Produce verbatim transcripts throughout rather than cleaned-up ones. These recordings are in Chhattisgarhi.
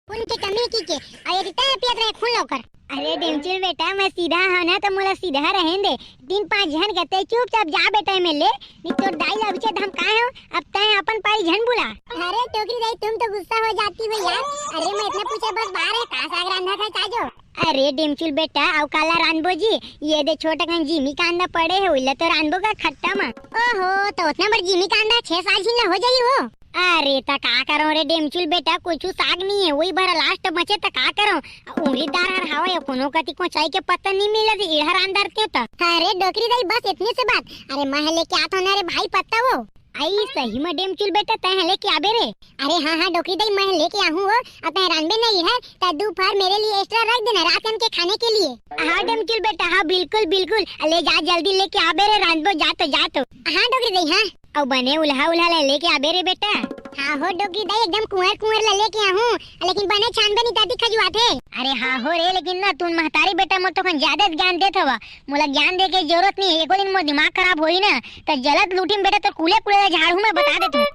खून के कमी हे कहिके, अउ ये तैं पियत रहे खून लौकर। अरे डेमचुल बेटा, मैं सीधा हंव ना, त मोला सीधा रहेन दे। तीन पांच झन कथे, चुपचाप जा बेटा एमे ले, नहीं तोर दाई ला अभिचे धमकाए हंव, अब तैं अपन पारी झन बुला। अरे डोकरी दाई, तुम तो गुस्सा हो जाती हो यार। अरे मैं इतना पूछे बस बार है, का साग रांधा था चाजो? अरे डेमचुल बेटा, अउ काला रांधबो जी, ये दे छोटा कन जीमी कांदा पड़े हे, उइला तो रांधबो का खट्टा मा। ओहो, तो उतना बड़ जीमी कांदा छह साल झिन ला हो जाई हो। अरे त का करंव रे डेमचुल बेटा, कुछु साग नइ हे, वही भरा लास्ट बचे त का करंव? उंगरीदार हर हावय, कोनो कति कोचाई के पत्ता नइ मिलत, इहर अंदर के त। अरे डोकरी दाई, बस इतने से बात। अरे मैं लेके आत हंव ना रे भाई पत्ता वो। आई सही में डेमचुल बेटा, तैं ह लेके आबे रे। अरे हाँ हाँ डोकरी दाई, मैं लेके आहूँ वो। अब तैं रांधबे ना इहर, त दू फर मेरे लिए एक्स्ट्रा रख देना रात कन के खाने के लिए। हाँ डेमचुल बेटा, हाँ बिल्कुल बिल्कुल, ले जा जल्दी लेके आबे रे, रांधबो जा तो, जा तो। हाँ डोकरी दाई, हाँ। अउ बने उल्हा उल्हा ला लेके आबे रे बेटा। हाँ हो डोकरी दाई, एकदम कुंवर कुंवर ला लेके आहूँ, लेकिन बने छानबे नहीं ताती खजुआथे। अरे हाँ हो रे, लेकिन ना तुम महतारी बेटा मोर तो कन ज्यादा ज्ञान देत हवा। मोला ज्ञान दे के जरूरत नहीं हे, एको दिन मोर दिमाग खराब होही ना त जलत लूटी में बेटा तोर कूले कूले ला झाड़हूँ मैं बता देत हंव।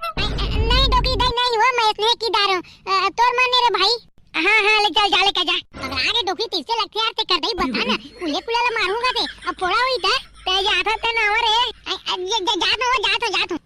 नहीं डोकरी दाई नहीं हो, मैं इसने की दार हूँ। अ, तोर मन रे भाई। हाँ हाँ, ले चल जा, लेके जा। पगला गे डोकरी, तइसे लगथे यार, तेकर दाई बता ना, कूले कूले ला मारहूँ कथे, अब फोड़ा होही त। तैं जाथस त ना रे। अ, अ, जा, जा, जात हंव, जात हंव, जात हंव।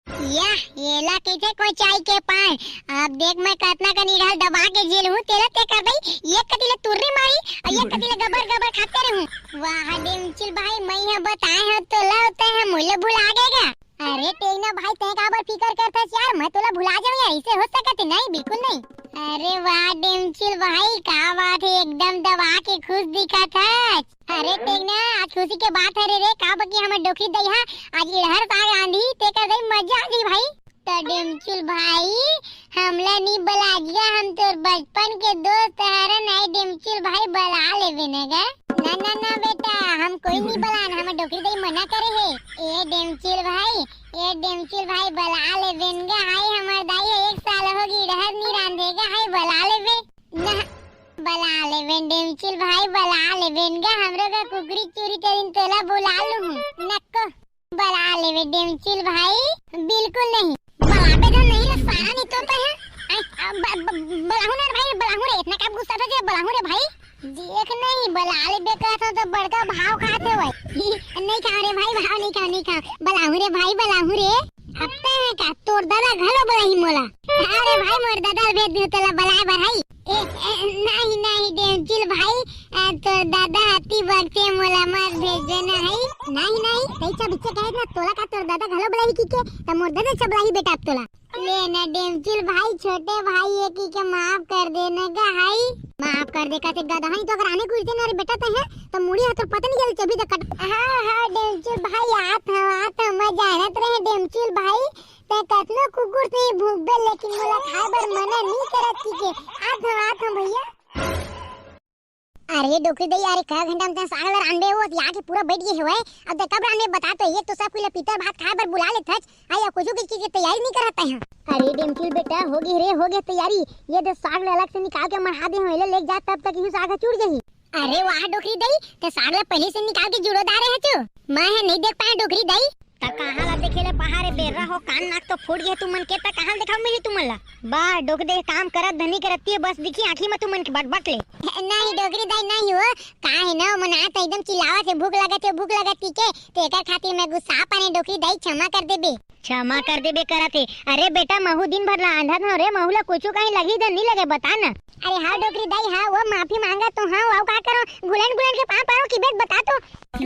या, येला कहिथे कोचाई के पान। अब देख मैं कतना कन इहर दबा के जी लेहूँ, तेला तेकर दाई, एक कति ले तुर्री मारी, अउ एक कति ले गबर गबर खाते रहूँ। वाह डेमचुल भाई, मैं ह बताए हंव तोला, तैं ह मोला भुला गे गा। अरे टेंगना भाई, तैं काबर फिकर करथस यार, मैं तोला भुला जाऊं यार, इसे हो सकत हे? नहीं, बिल्कुल नहीं। अरे वाह डेमचुल भाई, का बात हे, एकदम दबा के खुश दिखत हस। अरे टेंगना, आज खुशी के बात हरे रे, काबर कि हमर डोकरी दाई हा आज इड़हर साग रांधही, तेकर दाई मजा आ जाही भाई। त डेमचुल भाई, हमला नी बलाजिया, हम तोर बचपन के दोस्त हरन। आई डेमचुल भाई, बला लेबे न गा। ना ना ना बेटा, हम कोई नी बलान, हमर डोकरी दाई मना करे हे। ए डेमचुल भाई, ए डेमचुल भाई, बला लेबे न गा। हाय हमर दाई ह एक साल हो गे इड़हर नी रांधे गा, हाय बला लेबे। ना, बला लेबे डेमचुल भाई, बला लेबे न गा, हमरो का कुकरी चुरी करिन तोला बुला लूहूँ। नको। बला लेबे डेमचुल भाई, बिल्कुल नहीं। बलाबे धन नहीं रे सारा, नहीं तो तैं ह। आई, आ, ब-, ब-, बलाहूँ ना रे भाई, बलाहूँ रे, इतना का गुस्सा था जे बलाहूँ रे भाई। देख नहीं, बला लेबे कहत हंव तो बड़का भाव खात हे भाई। नहीं खांव रे भाई, भाव नहीं खांव, नहीं खांव। बलाहूँ रे भाई, बलाहूँ रे। अब तैं ह का, तोर दादा घलो बलाही मोला। अरे भाई, मोर दादा ल भेज दिहूँ तोला बलाए बर हई। ए, ए, नहीं, नहीं, डेमचुल भाई, ए, तोर दादा हती बगते मोला मत भेज देना है। नहीं, नहीं, तई छा बिच्चे कहे ना, तोला का तोर दादा घलो बलाही कहिके, त मोर दादा छा बलाही बेटा अब तोला। ले ना डेमचुल भाई, छोटे भाई ये कहिके माफ कर देना गा हाई। माफ कर दे कहते गधा है तो अगर आने कुछ देना रे बेटा तैं ह, तो मुड़ी हाथ पता नहीं चल चबी तक कट। हाँ, हाँ, डेमचुल भाई, आत हंव, आत हंव, मैं जानत रहे डेमचुल भाई, तैं कतनो कुकुर से ही भूखबे, लेकिन मोला खाए बर मना नी करत कहिके। आत हंव, आत हंव भैया। अरे डोकरी दई, अरे कै घंटा में तैं साग ला रांधे हो, या के पूरा बैठ गए हवय। अब तैं कब रांधे बता तो, एक तो सब कोई ला पितर भात खाए बर बुला लेथच, आई अब कुछ किस चीज की तैयारी नहीं करत तैं ह। अरे डेमचुल बेटा, हो गई रे, हो गई तैयारी। ये दे साग ला अलग से निकाल के मढ़ा दे हवं, एला लेके जा, तब तक यू साग ह चुड़ जाही। अरे वाह डोकरी दई, तैं साग ला पहले से निकाल के जुड़ो डारे हच। मैं ह नहीं देख पाए डोकरी दई। त कहाँ ला देखे ले पहाड़ रे बेर्रा हो, कान नाक तो फूट गए तुमन के, त कहाँ देखाव मिली तुमन ला? बा डोकरी दई, काम करत धनी करत ये बस दिखी आँखी में तुमन के बटबट ले। नहीं डोकरी दई नहीं हो, का है ना, मन आत एकदम चिल्लावत हे, भूख लगत हे, भूख लगत कहिके, तेकर खातिर मैं गुस्सा पाने डोकरी दई, क्षमा कर देबे। क्षमा कर देबे करत हे। अरे बेटा, महू दिन भर ला आंधत हंव रे, महू ला कुछु कहीं लगही धन नहीं लगे, बता ना। अरे हाँ डोकरी दाई, हाँ, वो माफी मांगा तो हाँ, वो का करो, गुलन गुलन के पाँव परो कि बेट बता तो।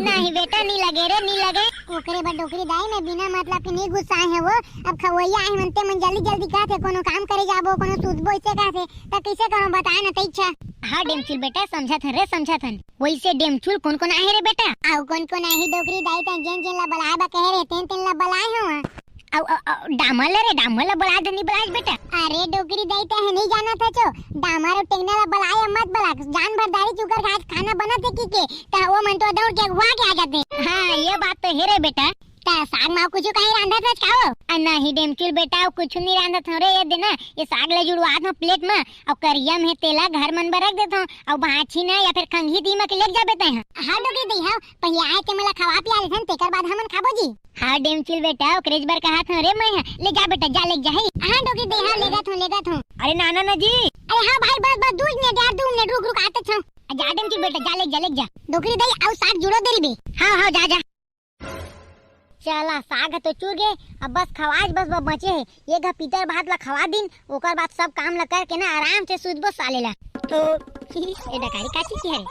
नहीं बेटा, नहीं लगे रे, नहीं लगे। ओकरे बर डोकरी दाई, मैं बिना मतलब के नहीं गुस्साए हंव वो। अब खवैया आए मनते मन जल्दी जल्दी कहत हे, कोनो काम करे जाबो, कोनो सुतबो, इसे कहत हे, त कइसे करो बताए ना, तई छा। हाँ डेमचुल बेटा, समझत हन रे, समझत हन। वइसे डेमचुल कोन कोन आहे रे बेटा? अउ कोन कोन आहे डोकरी दाई, तैं जेन जेन ला बलाए बा कहे रहे, तेन तेन ला बलाए हंव। अउ, अउ, अउ, डामर ला रे, डामर ला बलाए धनी बलाए बेटा। अरे डोकरी दाई, तैं ह नहीं जानत हचो, डामर अउ टेंगना ला बलाए मत बला, जान भर दारी चुकर घास खाना बनत हे कहिके, त वो मन तो दौड़ के अगुआ के आ जाते। हाँ, ये बात तो हे रे बेटा। त साग मा कुछु कहीं रांधत हस का हो? अ, नहीं डेमचुल बेटा, अउ कुछु नहीं रांधत हूँ रे, ये देना, ये साग ला जुड़वात हूँ प्लेट मा, अउ करिया में तेला घर मन बर रख देत हूँ, अउ भांची ना या फिर खंगी दी मा के लेग जाबे तैं हा। हाँ डोकरी दई, हाँ, पहिले आए के मोला खवा पिया लेथन, तेकर बाद हमन खाबो जी। हाँ डेमचुल बेटा, ओकरेच बर कहत हूँ रे मैं हा, ले जा बेटा, जा लेग जा ही। हाँ डोकरी दई, हाँ लेगत हूँ, लेगत हूँ। अरे नाना ना जी। अरे हाँ भाई, बस बस दू मिनट यार, दू मिनट रुक रुक, आते हूँ। जा डेमचुल बेटा, जा लेग जा, लेग जा। डोकरी दई, अउ साग जुड़ो दे रही बे। हाँ हाँ, जा जा। चला, साग ह तो चुर गे, अब बस खवाज बस ब-, बचे हे। ये घा पितर भात ला खवा दिन, ओकर बाद सब काम ला करके ना आराम से सुतबो साले ला। तो ए डकारी का चीज की हरे?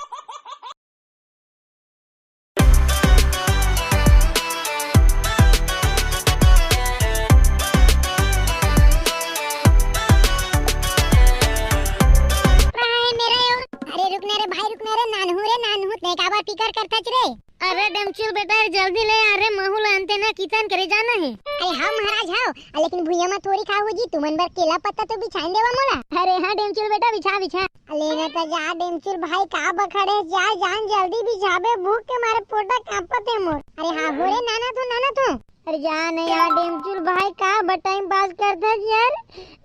अरे रुक ना रे भाई, रुक ना रे, नानहू रे नानहू, तैं काबर फिकर करथच रे? अरे डेमचुल बेटा, जल्दी ले यार रे, महू ला अंते ना किचन करे जाना हे। अरे हाँ महाराज हाँ, लेकिन भुइयां मा थोड़ी खाहू जी, तुमन बर केला पत्ता तो बिछाइन देवा मोला। अरे हाँ डेमचुल बेटा, बिछा बिछा। अले ना त जा डेमचुल भाई, का बखड़े जा, जान जल्दी बिछाबे, भूख के मारे पोटा कांपत हे मोर। अरे हाँ हो रे नाना तू, नाना तू। अरे जा ना यार डेमचुल भाई, का ब टाइम पास करथस यार,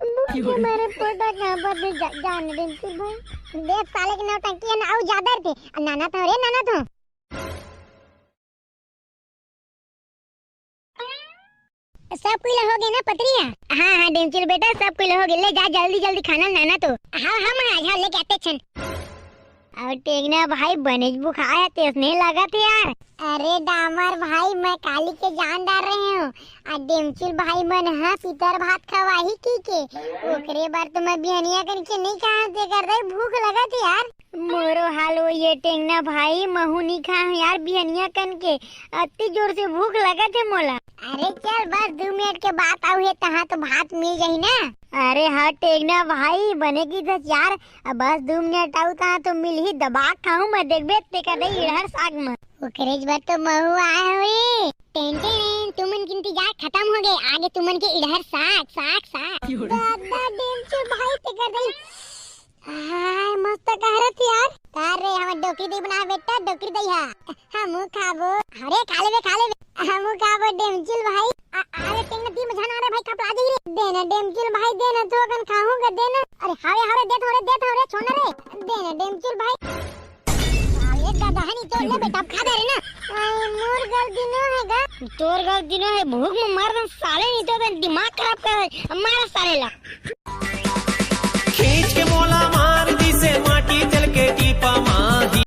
भूख के मारे पोटा कांपत हे, जा, जा ना डेमचुल भाई। देख साले के नौटंकी हे ना, अउ ज्यादा रथे। नाना तू रे, नाना तू। सब कुछ ला हो गे ना पतरिया? हाँ हाँ डेमचुल बेटा, सब कुछ ला हो गे, ले जा जल्दी जल्दी खाना नाना तो। हाँ हाँ महाराज, हाँ लेके आते छन। अउ टेंगना भाई बनेच भुखाय हे, तेसने लागत हे यार। अरे डामर भाई, मैं काली के जान डार रहे हूँ। आ डेमचुल भाई मन ह पितर भात खवाही की के, ओकरे बर तो मैं बिहनिया कन के नहीं खाहूँ, तेकर दई भूख लगत हे यार। मोरो हाल वही हे टेंगना भाई, महू नी खाहूँ यार बिहनिया कन के, अति जोर से भूख लगत हे मोला। अरे चल, बस दू मिनट के बात अउ हे, तहाँ तो भात मिल जाही ना। अरे हाँ टेंगना भाई, बने किथस यार, अब बस दू मिनट अउ तहाँ तो मिलही, दबा खाहूँ मैं, देखबे तेकर दई इड़हर साग म। ओकरेच बर तो महू आए हवे। टेन टेन, तुमन के इंतजार खतम हो गे, आगे तुमन के इड़हर साग, साग, साग। दादा डेमचुल भाई तेकर दई। हाय, मस्त कहरत यार। का रे, हमर डोकरी दई बना बेटा, डोकरी दई हा। हमू खाबो। अरे, खा लेबे, खा लेबे। हमू खाबो डेमचुल भाई। आ, अरे, टेंगना दी मझा ना रे भाई, कपला जाई रे। देना डेमचुल भाई, देना तो कन खाहूँ गा, देना। अरे, हावे, हावे, देत हो रे, देत हो रे, छोड़ ना रे। देना डेमचुल भाई। अरे, गदहनी तो ले बेटा, अब खा दे रे ना। आई, मोर गलती नो हे गा। तोर गलती नो हे, भूख में मर दन साले, नहीं तो तन दिमाग खराब कर, मार साले ला।